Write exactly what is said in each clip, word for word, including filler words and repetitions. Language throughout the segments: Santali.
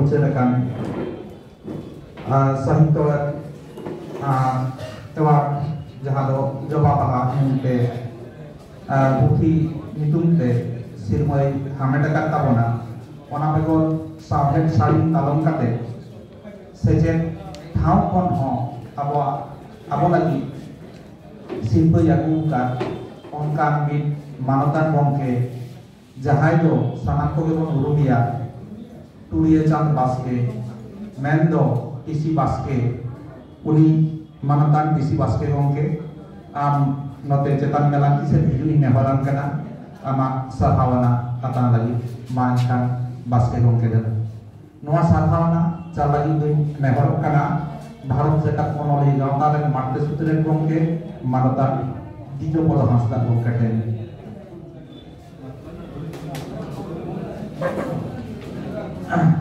ᱥᱮᱴ ᱟᱠᱟᱱ ᱟᱨ ᱥᱟᱦᱤᱛᱛᱚ ᱟᱨ ᱮᱣᱟᱨᱰ, ᱡᱟᱦᱟᱸ ᱫᱚ ᱡᱚᱵᱟ ᱵᱟᱦᱟ ᱧᱩᱛᱩᱢ ᱛᱮ ᱟᱨ ᱯᱩᱛᱷᱤ ᱧᱩᱛᱩᱢ ᱛᱮ ᱥᱤᱨᱢᱟᱹᱭ ᱦᱟᱢᱮᱴ ᱟᱠᱟᱫ ᱛᱟᱵᱚᱱᱟ᱾ ᱚᱱᱟ ᱵᱮᱜᱚᱨ ᱥᱟᱶᱦᱮᱫ ᱥᱟᱹᱲᱤᱢ ᱫᱟᱞᱚᱢ ᱠᱟᱛᱮ ᱥᱮᱪᱮᱫ ᱴᱷᱟᱶ ᱠᱷᱚᱱ ᱦᱚᱸ ᱟᱵᱚᱣᱟᱜ, ᱟᱵᱚ ᱞᱟᱹᱜᱤᱫ ᱥᱤᱨᱯᱟᱹᱭ ᱟᱹᱜᱩ ᱟᱠᱟᱫ ᱚᱱᱠᱟᱱ ᱢᱤᱫ ᱢᱟᱱᱚᱛᱟᱱ ᱜᱚᱢᱠᱮ, ᱡᱟᱦᱟᱸᱭ ᱫᱚ ᱥᱟᱱᱟᱢ ᱠᱚᱜᱮ ᱵᱚᱱ ᱩᱨᱩᱢᱮᱭᱟ ᱴᱩᱲᱤᱭᱟᱹ ᱪᱟᱸᱫᱽ ᱵᱟᱥᱠᱮ, ᱢᱮᱱᱫᱚ ᱴᱤᱥᱤ ᱵᱟᱥᱠᱮ᱾ ᱩᱱᱤ ᱢᱟᱱᱚᱛᱟᱱ ᱴᱤᱥᱤ ᱵᱟᱥᱠᱮ ᱜᱚᱢᱠᱮ, ᱟᱢ ᱱᱚᱛᱮ ᱪᱮᱛᱟᱱ ᱢᱮᱞᱟᱱ ᱥᱮᱫ ᱦᱤᱡᱩᱜ ᱤᱧ ᱱᱮᱦᱚᱨᱟᱢ ᱠᱟᱱᱟ᱾ ᱟᱢᱟᱜ ᱥᱟᱨᱦᱟᱣ ᱟᱱᱟᱜ ᱠᱟᱛᱷᱟ ᱞᱟᱹᱜᱤᱫ ᱢᱟ ᱮᱱᱠᱷᱟᱱ ᱵᱟᱥᱠᱮ ᱜᱚᱢᱠᱮ ᱫᱮᱞᱟ᱾ ᱱᱚᱣᱟ ᱥᱟᱨᱦᱟᱣ ᱟᱱᱟᱜ ᱪᱟᱞ ᱞᱟᱹᱜᱤᱫ ᱫᱚᱧ ᱱᱮᱦᱚᱨᱚᱜ ᱠᱟᱱᱟ ᱵᱷᱟᱨᱚᱛ ᱡᱟᱠᱟᱛ ᱚᱱᱚᱞᱤᱭᱟᱹ ᱜᱟᱶᱛᱟ ᱨᱮᱱ ᱢᱟᱬᱛᱮ ᱥᱩᱛᱨᱮᱛ ᱜᱚᱢᱠᱮ ᱢᱟᱱᱚᱛᱟᱱ ᱫᱤᱡᱚᱯᱚᱫᱚ ᱦᱟᱸᱥᱫᱟ ᱜᱚᱢᱠᱮ ᱴᱷᱮᱱ᱾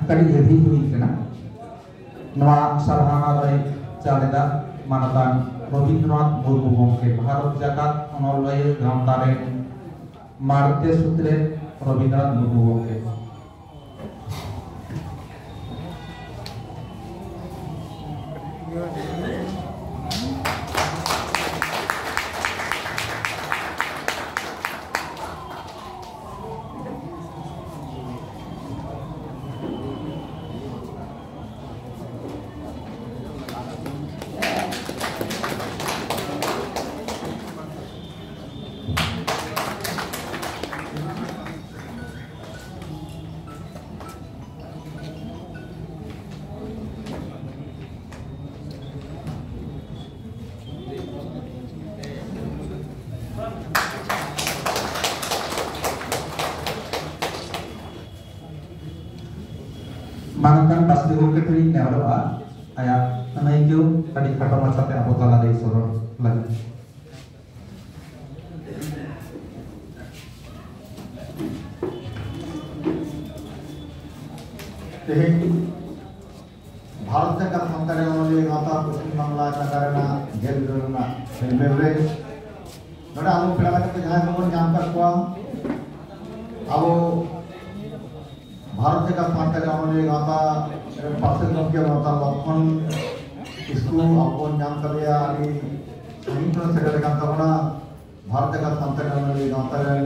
ᱠᱟᱹᱴᱤᱡ ᱦᱮᱵᱷᱤ ᱦᱩᱭ ᱠᱟᱱᱟ᱾ ᱱᱚᱣᱟ ᱥᱟᱨᱦᱟᱣᱱᱟ ᱫᱚᱭ ᱪᱟᱞ ᱮᱫᱟ ᱢᱟᱱᱚᱛᱟᱱ ᱨᱚᱵᱤᱱᱫᱨᱚᱱᱟᱛᱷ ᱢᱩᱨᱢᱩ ᱜᱚᱢᱠᱮ, ᱵᱷᱟᱨᱚᱛ ᱡᱟᱠᱟᱛ ᱚᱱᱚᱞᱤᱭᱟᱹ ᱜᱟᱶᱛᱟ ᱨᱮᱱ ᱢᱟᱬᱛᱮ ᱥᱩᱛᱨᱮᱛ ᱨᱚᱵᱤᱱᱫᱨᱚᱱᱟᱛᱷ ᱢᱩᱨᱢᱩ ᱜᱚᱢᱠᱮ᱾ ᱢᱟᱱᱚᱛᱟᱱ ᱵᱟᱥᱠᱮ ᱜᱚᱢᱠᱮ ᱴᱷᱮᱱ ᱤᱧ ᱱᱮᱦᱚᱨᱚᱜᱼᱟ, ᱟᱭᱟᱜ ᱟᱹᱱᱟᱹᱭᱠᱟᱹᱣ ᱟᱹᱰᱤ ᱠᱷᱟᱴᱚ ᱢᱟᱪᱷᱟᱛᱮ ᱟᱵᱚ ᱛᱟᱞᱟᱨᱮ ᱥᱚᱫᱚᱨ ᱞᱟᱹᱜᱤᱫ᱾ ᱛᱮᱦᱮᱧ ᱵᱷᱟᱨᱚᱛ ᱡᱟᱠᱟᱛ ᱥᱟᱱᱛᱟᱲᱤ ᱚᱱᱚᱞᱤᱭᱟᱹ ᱜᱟᱶᱛᱟ ᱯᱚᱥᱪᱤᱢ ᱵᱟᱝᱞᱟ ᱱᱟᱜᱟᱨ ᱨᱮᱱᱟᱜ ᱡᱮᱞ ᱨᱮᱱᱟᱜ ᱦᱮᱞᱢᱮᱞ ᱨᱮ ᱱᱚᱰᱮ ᱟᱵᱚ ᱯᱮᱲᱟ ᱞᱮᱠᱟᱛᱮ ᱡᱟᱦᱟᱸᱭ ᱠᱚᱵᱚᱱ ᱧᱟᱢ ᱟᱠᱟᱫ ᱠᱚᱣᱟ, ᱟᱵᱚ ᱵᱷᱟᱨᱚᱛ ᱡᱟᱠᱟᱛ ᱥᱟᱱᱛᱟᱲᱤ ᱚᱱᱚᱞᱤᱭᱟᱹ ᱜᱟᱶᱛᱟ ᱨᱮᱱ ᱯᱟᱨᱥᱮᱛ ᱜᱚᱢᱠᱮ ᱢᱟᱱᱚᱛᱟᱱ ᱞᱚᱠᱷᱚᱱ ᱠᱤᱥᱠᱩ ᱟᱵᱚ ᱵᱚᱱ ᱧᱟᱢ ᱠᱟᱫᱮᱭᱟ, ᱟᱹᱰᱤ ᱥᱟᱺᱜᱤᱧ ᱠᱷᱚᱱ ᱥᱮᱴᱮᱨ ᱟᱠᱟᱱ ᱛᱟᱵᱚᱱᱟ᱾ ᱵᱷᱟᱨᱚᱛ ᱡᱟᱠᱟᱛ ᱥᱟᱱᱛᱟᱲᱤ ᱚᱱᱚᱞᱤᱭᱟᱹ ᱜᱟᱶᱛᱟ ᱨᱮᱱ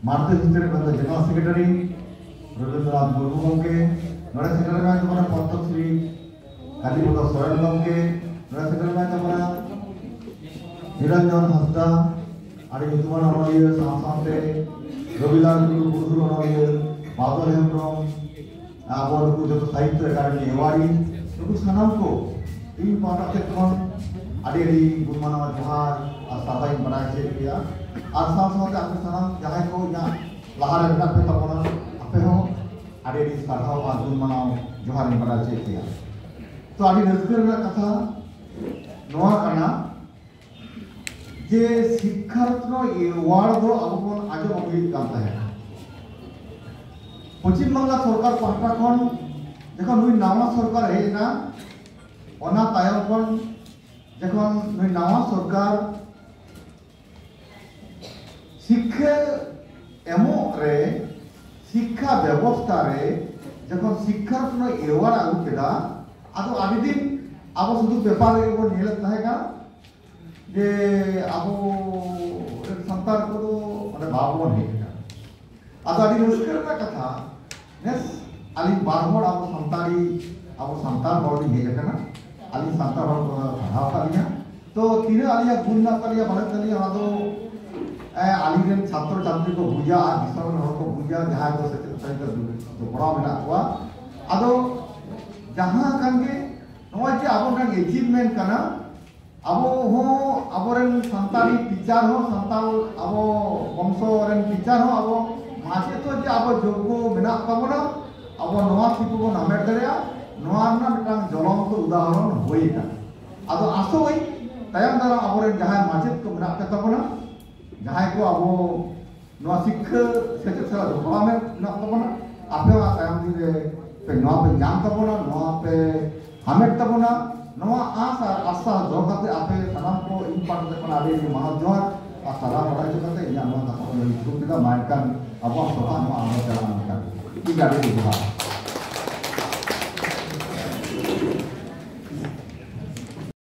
ᱢᱟᱲᱛᱮ ᱥᱩᱥᱟᱹᱨᱤ ᱢᱮᱱᱫᱚ ᱡᱮᱱᱟᱨᱟᱞ ᱥᱮᱠᱨᱮᱴᱟᱨᱤ ᱨᱚᱵᱤᱱᱫᱨᱚᱱᱟᱛᱷ ᱢᱩᱨᱢᱩ ᱜᱚᱢᱠᱮ, ᱱᱚᱰᱮ ᱥᱮᱴᱮᱨ ᱟᱠᱟᱱ ᱛᱟᱵᱚᱱᱟ ᱯᱚᱫᱽᱫᱚᱥᱨᱤ ᱠᱟᱞᱤᱯᱚᱫᱚ ᱥᱚᱨᱮᱱ ᱜᱚᱢᱠᱮ, ᱱᱚᱰᱮ ᱥᱮᱴᱮᱨ ᱟᱠᱟᱱ ᱛᱟᱵᱚᱱᱟ ᱱᱤᱨᱚᱧᱡᱚᱱ ᱦᱟᱸᱥᱫᱟ, ᱟᱹᱰᱤ ᱧᱩᱛᱩᱢᱟᱱ ᱚᱱᱚᱞᱤᱭᱟᱹ, ᱥᱟᱶ ᱥᱟᱶᱛᱮ ᱨᱚᱵᱤᱞᱟᱞ ᱴᱩᱰᱩ, ᱯᱩᱨᱩᱫᱷᱩᱞ ᱚᱱᱚᱞᱤᱭᱟᱹ ᱵᱟᱫᱚᱞ ᱦᱮᱢᱵᱨᱚᱢ, ᱟᱵᱚ ᱱᱩᱠᱩ ᱡᱚᱛᱚ ᱥᱟᱦᱤᱛᱛᱚ ᱮᱠᱟᱰᱮᱢᱤ ᱮᱣᱟᱨᱰᱤ, ᱱᱩᱠᱩ ᱥᱟᱱᱟᱢ ᱠᱚ ᱤᱧ ᱯᱟᱦᱴᱟ ᱥᱮᱫ ᱠᱷᱚᱱ ᱟᱹᱰᱤ ᱟᱹᱰᱤ ᱜᱩᱱ ᱢᱟᱱᱟᱣ ᱡᱚᱦᱟᱨ ᱟᱨ ᱥᱟᱨᱦᱟᱣ ᱤᱧ ᱵᱟᱲᱟᱭ ᱦᱚᱪᱚᱭᱮᱫ ᱯᱮᱭᱟ᱾ ᱟᱨ ᱥᱟᱶ ᱥᱟᱶᱛᱮ ᱟᱯᱮ ᱥᱟᱱᱟᱢ ᱡᱟᱦᱟᱸᱭ ᱠᱚ ᱤᱧᱟᱹᱜ ᱞᱟᱦᱟᱨᱮ ᱢᱮᱱᱟᱜ ᱯᱮ ᱛᱟᱵᱚᱱᱟ, ᱟᱯᱮ ᱦᱚᱸ ᱟᱹᱰᱤ ᱟᱹᱰᱤ ᱥᱟᱨᱦᱟᱣ ᱟᱨ ᱜᱩᱱ ᱢᱟᱱᱟᱣ ᱡᱚᱦᱟᱨ ᱤᱧ ᱵᱟᱲᱟᱭ ᱦᱚᱪᱚᱭᱮᱫ ᱯᱮᱭᱟ᱾ ᱛᱚ, ᱟᱹᱰᱤ ᱨᱟᱹᱥᱠᱟᱹ ᱨᱮᱱᱟᱜ ᱠᱟᱛᱷᱟ ᱱᱚᱣᱟ ᱠᱟᱱᱟ ᱡᱮ ᱥᱤᱠᱠᱷᱟ ᱨᱚᱛᱱᱚ ᱮᱣᱟᱨᱰ ᱫᱚ ᱟᱵᱚ ᱵᱚᱱ ᱟᱸᱡᱚᱢ ᱟᱹᱜᱩᱭᱮᱫ ᱠᱟᱱ ᱛᱟᱦᱮᱸᱫ᱾ ᱯᱚᱪᱷᱤᱢ ᱵᱟᱝᱞᱟ ᱥᱚᱨᱠᱟᱨ ᱯᱟᱦᱴᱟ ᱠᱷᱚᱱ ᱡᱚᱠᱷᱚᱱ ᱱᱩᱭ ᱱᱟᱣᱟ ᱥᱚᱨᱠᱟᱨ ᱦᱮᱡ ᱮᱱᱟ, ᱚᱱᱟ ᱛᱟᱭᱚᱢ ᱠᱷᱚᱱ ᱡᱚᱠᱷᱚᱱ ᱱᱩᱭ ᱱᱟᱣᱟ ᱥᱚᱨᱠᱟᱨ ᱥᱤᱠᱠᱷᱟ ᱮᱢᱚᱜ ᱨᱮ, ᱥᱤᱠᱠᱷᱟ ᱵᱮᱵᱚᱥᱛᱷᱟ ᱨᱮ ᱡᱚᱠᱷᱚᱱ ᱥᱤᱠᱠᱷᱟ ᱨᱚᱛᱱᱚ ᱮᱣᱟᱨᱰ ᱟᱹᱜᱩ ᱠᱮᱫᱟ, ᱟᱫᱚ ᱟᱹᱰᱤ ᱫᱤᱱ ᱟᱵᱚ ᱥᱩᱫᱷᱩ ᱯᱮᱯᱟᱨ ᱨᱮᱜᱮ ᱵᱚᱱ ᱧᱮᱞᱮᱫ ᱛᱟᱦᱮᱸ ᱠᱟᱱᱟ ᱡᱮ ᱟᱵᱚ ᱨᱮᱱ ᱥᱟᱱᱛᱟᱲ ᱠᱚᱫᱚ ᱚᱸᱰᱮ ᱵᱟᱵᱚᱱ ᱦᱮᱡ ᱟᱠᱟᱱᱟ᱾ ᱟᱫᱚ ᱟᱹᱰᱤ ᱨᱟᱹᱥᱠᱟᱹ ᱨᱮᱱᱟᱜ ᱠᱟᱛᱷᱟ, ᱱᱮᱥ ᱟᱹᱞᱤᱧ ᱵᱟᱨ ᱦᱚᱲ ᱟᱵᱚ ᱥᱟᱱᱛᱟᱲᱤ, ᱟᱵᱚ ᱥᱟᱱᱛᱟᱲ ᱦᱚᱲ ᱞᱤᱧ ᱦᱮᱡ ᱟᱠᱟᱱᱟ᱾ ᱟᱹᱞᱤᱧ ᱥᱟᱱᱛᱟᱲ ᱦᱚᱲ ᱠᱚ ᱯᱟᱲᱦᱟᱣ ᱟᱠᱟᱫ ᱞᱤᱧᱟ, ᱛᱚ ᱛᱤᱱᱟᱹᱜ ᱟᱹᱞᱤᱧᱟᱜ ᱜᱩᱱ ᱢᱮᱱᱟᱜ ᱛᱟᱹᱞᱤᱧᱟ ᱵᱟᱹᱱᱩᱜ ᱛᱟᱹᱞᱤᱧᱟ, ᱚᱱᱟ ᱫᱚ ᱮ, ᱟᱹᱞᱤᱧ ᱨᱮᱱ ᱪᱷᱟᱛᱨᱚ ᱪᱷᱟᱛᱨᱤ ᱠᱚ ᱵᱩᱡᱟ ᱟᱨ ᱫᱤᱥᱚᱢ ᱨᱮᱱ ᱦᱚᱲ ᱠᱚ ᱵᱩᱡᱟ, ᱡᱟᱦᱟᱸᱭ ᱫᱚ ᱥᱮᱪᱮᱫ ᱥᱟᱹᱨᱤᱛᱮ ᱡᱚᱯᱲᱟᱣ ᱢᱮᱱᱟᱜ ᱠᱚᱣᱟ᱾ ᱟᱫᱚ ᱡᱟᱦᱟᱸ ᱠᱟᱱ ᱜᱮ, ᱱᱚᱜᱼᱚᱭ ᱡᱮ ᱟᱵᱚ ᱢᱤᱫᱴᱟᱝ ᱮᱪᱤᱵᱷᱢᱮᱱᱴ ᱠᱟᱱᱟ, ᱟᱵᱚ ᱦᱚᱸ ᱟᱵᱚᱨᱮᱱ ᱥᱟᱱᱛᱟᱲᱤ ᱴᱤᱪᱟᱨ ᱦᱚᱸ, ᱥᱟᱱᱛᱟᱲ ᱟᱵᱚ ᱵᱚᱝᱥᱚ ᱨᱮᱱ ᱴᱤᱪᱟᱨ ᱦᱚᱸ ᱟᱵᱚ ᱢᱟᱪᱮᱫ ᱦᱚᱸ ᱡᱮ ᱟᱵᱚ ᱡᱳᱜᱽᱜᱚ ᱢᱮᱱᱟᱜ ᱛᱟᱵᱚᱱᱟ, ᱟᱵᱚ ᱱᱚᱣᱟ ᱥᱤᱨᱯᱟᱹ ᱵᱚᱱ ᱦᱟᱢᱮᱴ ᱫᱟᱲᱮᱭᱟᱜᱼᱟ, ᱱᱚᱣᱟ ᱨᱮᱱᱟᱜ ᱢᱤᱫᱴᱟᱝ ᱡᱚᱞᱚᱱᱛᱚ ᱩᱫᱟᱦᱚᱨᱚᱱ ᱦᱩᱭ ᱟᱠᱟᱱᱟ᱾ ᱟᱫᱚ ᱟᱥᱚᱜ ᱟᱹᱧ ᱛᱟᱭᱚᱢ ᱫᱟᱨᱟᱢ ᱟᱵᱚᱨᱮᱱ ᱡᱟᱦᱟᱸᱭ ᱢᱟᱪᱮᱫ ᱠᱚ ᱢᱮᱱᱟᱜ ᱯᱮ ᱛᱟᱵᱚᱱᱟ, ᱡᱟᱦᱟᱸᱭ ᱠᱚ ᱟᱵᱚ ᱱᱚᱣᱟ ᱥᱤᱠᱠᱷᱟᱹ ᱥᱮᱪᱮᱫ ᱥᱟᱞᱟᱜ ᱡᱚᱯᱲᱟᱣ ᱢᱮᱱᱟᱜ ᱛᱟᱵᱚᱱᱟ, ᱟᱯᱮ ᱦᱚᱸ ᱛᱟᱭᱚᱢ ᱫᱤᱱ ᱨᱮ ᱯᱮ ᱱᱚᱣᱟ ᱯᱮ ᱧᱟᱢ ᱛᱟᱵᱚᱱᱟ, ᱱᱚᱣᱟ ᱯᱮ ᱦᱟᱢᱮᱴ ᱛᱟᱵᱚᱱᱟ᱾ ᱱᱚᱣᱟ ᱟᱸᱥ ᱟᱨ ᱟᱥᱟ ᱫᱚᱦᱚ ᱠᱟᱛᱮ ᱟᱯᱮ ᱥᱟᱱᱟᱢ ᱠᱚ ᱤᱧ ᱯᱟᱦᱴᱟ ᱥᱮᱫ ᱠᱷᱚᱱ ᱟᱹᱰᱤ ᱟᱹᱰᱤ ᱢᱟᱱᱚᱛ ᱡᱚᱦᱟᱨ ᱟᱨ ᱥᱟᱨᱦᱟᱣ ᱵᱟᱲᱟᱭ ᱦᱚᱪᱚ ᱠᱟᱛᱮ ᱤᱧᱟᱹᱜ ᱱᱚᱣᱟ ᱠᱟᱛᱷᱟ ᱠᱚ ᱢᱩᱪᱟᱹᱫ ᱠᱮᱫᱟ᱾ ᱢᱟ ᱮᱱᱠᱷᱟᱱ ᱟᱵᱚᱣᱟᱜ ᱥᱚᱵᱷᱟ ᱱᱚᱣᱟ ᱟᱨᱦᱚᱸ ᱪᱟᱞᱟᱣ ᱞᱮᱱᱠᱷᱟᱱ ᱤᱧ ᱟᱹᱰᱤ ᱵᱮᱵᱚᱦᱟᱨᱟ᱾